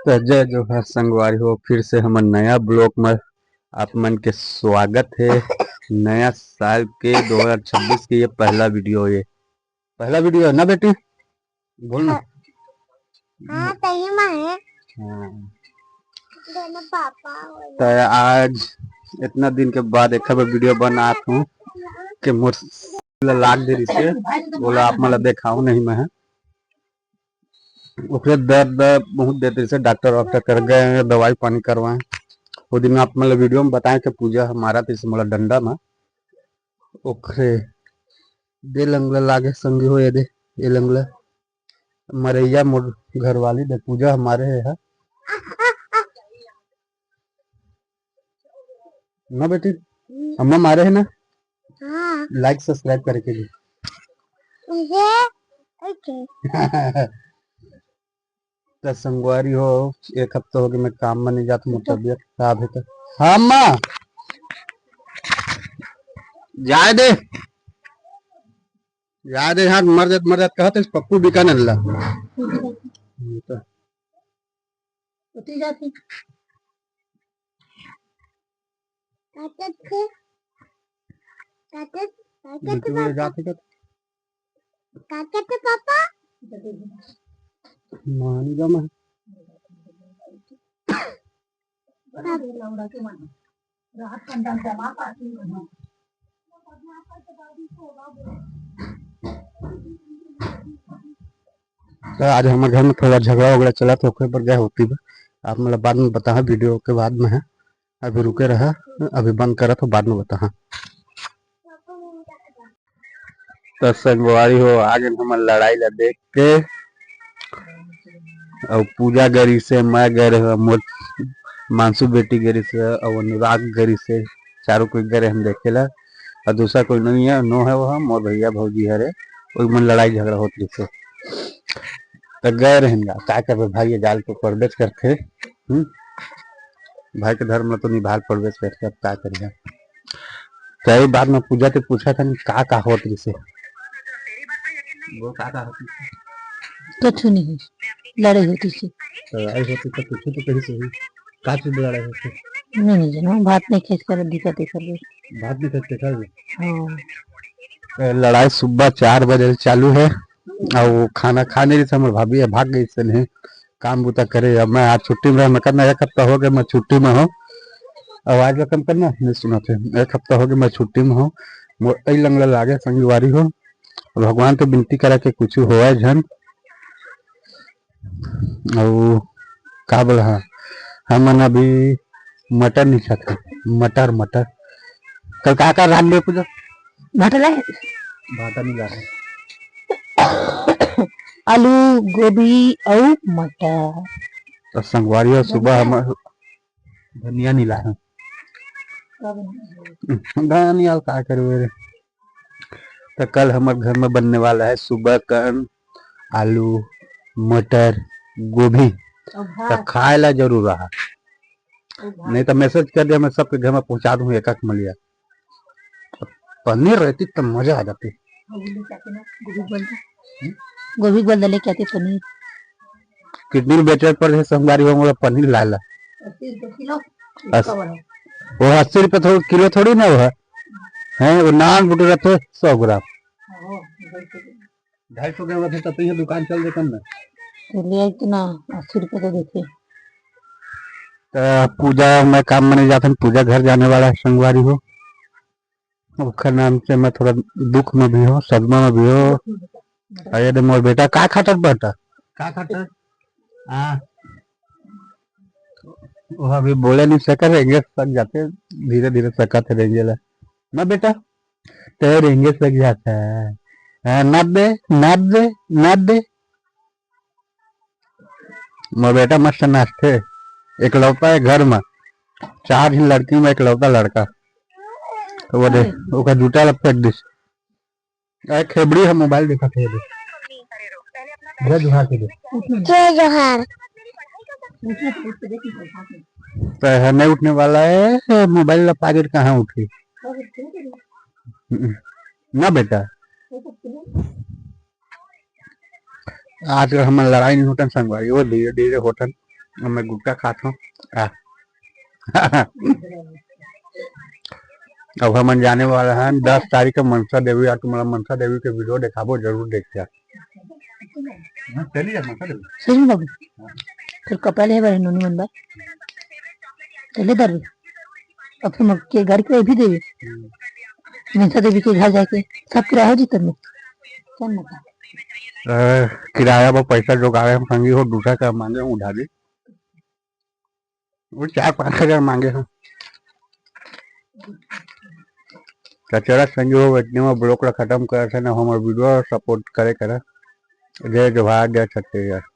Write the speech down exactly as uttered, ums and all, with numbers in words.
तो जय जोहार संगवारी हो, फिर से हमर नया vlog में आप मन के स्वागत है। नया साल के दो हज़ार छब्बीस के ये पहला video है। पहला video है ना बेटी? बोल ना। हाँ, हाँ, तही में है। हाँ। दोनों पापा हो तो आज इतना दिन के बाद एक बार video बनात हूँ कि मोर लाग दे रही से, बोला आप मन ला देखाओ नहीं मैं। ओकरे दर्द बहुत देते से डॉक्टर वॉक्टर कर गए हैं, दवाई पानी करवाए। वो दिन आप मन ला video में बताए कि पूजा ह मारत रहिसे मोला डंडा में, ओकरे दे लंगला लागे संगी हो, ये दे, ये लंगला मरैया मोर घरवाली दे पूजा ह मारे हे, है ना बेटी? अम्मा मारे है ना? हाँ। Like subscribe करके भी। ये, okay। तो संगवारी हो, एक हफ्ता हो गया मैं काम में नहीं जाता, मोर तबीयत खराब है तो। हाँ अम्मा, जाए दे, जाए दे, यहाँ मर जात मर जात कहत है पप्पू बीकानेर ला। तो उठी जाती। काटत थे, काटत, काटत थे बिल्कुल पापा। जाते कर। काटत थे पापा। मान जा मैं। तो आज हमर घर में थोड़ा झगड़ा वगड़ा चलत हे, ओकरे बर गए होती बा। आप मन ला बाद में बताहा, video के बाद में है। अभी रुके रहा, अभी बंद करत हो, बाद में बताहा। तो संगवारी हो, आ गए हमर लड़ाई ला देख के। अउ पूजा गरी से, मैं गए रहे, मोर मानसू बेटी गरी से, अउ अनुराग गरी से, चारों कोई गए रहे हम देखे ला। अउ दूसरा कोई नहीं है, नो है वो, मोर भैया भौजी हरे, ओई मन लड़ाई झगड़ा होत रहिसे। त गए रहेन गा, का करबे भाई, ये जाल तो पड़बेच करथे। हम्म? भाई के धर्म ला तो निभाल पड़बेच करथे, अब का करिहा। त ये बाद में पूजा ते पूछा था, का का होत रहिसे? वो का का होत रहिसे? कछु नहीं, लड़ाई होती थी। लड़ाई होती तो कुछ तो कही सही। का चीज लड़ाई होती? मैं नहीं जानूँ, भात नहीं खेत कर दिक्कत है कर। भात नहीं खेत कर? हाँ। ए, लड़ाई सुबह चार बजे ले चालू है, अउ खाना खा नहीं रहिसे हमर भाभी, भाग गई से नहीं काम बुता करे। अब मैं आज छुट्टी में रहा, मैं कहना एक हफ्ता हो गया मैं छुट्टी में हूँ। आवाज ला कम करना, नहीं सुना थे। एक हफ्ता हो गया मैं छुट्टी में हूँ, मोर अई लंगला लागे संगवारी हो। भगवान तो विनती करा के कुछ होए झन। अउ का बोला, हाँ, हमन अभी मटर नहीं खाते, मटर, मटर। कल का का रांधबे पूजा? भाटा लाए। भाटा नहीं लाए। आलू, गोभी अउ मटर। तो संगवारी हो, सुबह धनिया। हम धनिया नहीं लाए। धनिया का करबे रे? तो कल हमर घर में बनने वाला है सुबह कन आलू, मटर, गोभी। अउ तो भात। खाए ला जरूर रहा। अउ भात। नहीं तो message कर दिया, मैं सबके घर में पहुंचा दूं एक एक मलिया। पनीर रहती तो मजा आ जाती। गोभी के बदले क्या थे पनीर? किडनी बेचे पर है संगवारी हो, मोला पनीर लाला। अस्सी रुपये किलो। अस-, इसका वाला। वो अस्सी रुपये थोड़ी किलो थोड़ी ना वो है, हैं, वो नान बुटे रहते सौ ग्राम। हाँ, ढाई सौ ग्राम रहते तब तो ये दुकान चल देता ना। तो ले आई तो ना, अस्सी रुपये तो देते। तो पूजा में काम में नहीं जाते, पूजा घर जाने वाला है संगवारी हो। ओखर नाम से मैं थोड़ा दुख में भी हूँ, सदमा में भी हूँ। अरे दे मोर बेटा, का खातर बेटा? का खातर? हाँ। वो अभी बोले नहीं सकत, रेंगे सक जाते, धीरे धीरे सकत है रेंगे ला। ना बेटा, तेरे रेंगे सक जाता है। हाँ, नाप दे, नाप दे, नाप दे। मोर बेटा मस्त नाचथे, एकलौता है घर में, चार झन लड़की में एकलौता लड़का। तो वो दे, अरे। ओकर जूता ला फेंक दिस। अरे खेबड़ी ह मोबाइल देखत हे, दे। जय जोहार के दे। जय जोहार। तो है नहीं उठने वाला है, मोबाइल ला पाकिट कहाँ उठी? हम्म। ना बेटा। आजकल हमन लड़ाई नहीं होतन संगवारी, वो धीरे धीरे होतन। अब मैं गुटखा खात हूँ। आ। अब हमन जाने वाला हन दस तारीख के मनसा देवी, आ तुम्हारा मनसा देवी के वीडियो देखाबो, जरूर देखिए। हाँ, चली जा मनसा देवी। सही में बाबू, फिर कपड़ा ले बारे नोनी मन बा, चले दर। अब फिर मग के घर के भी देवी, मनसा देवी के घर जाके सब किराया हो जी तब में। चल ना। अ, किराया बर पैसा जोगाड़े हम संगी हो, दूसरा का मांगे हूँ उधारी। वो चार पाँच हजार मांगे हूँ। तो चला संगी हो, इतने में ब्लॉग ला खत्म करत हन। हमर वीडियो सपोर्ट करे करा। जय जोहार, जय छत्तीसगढ़।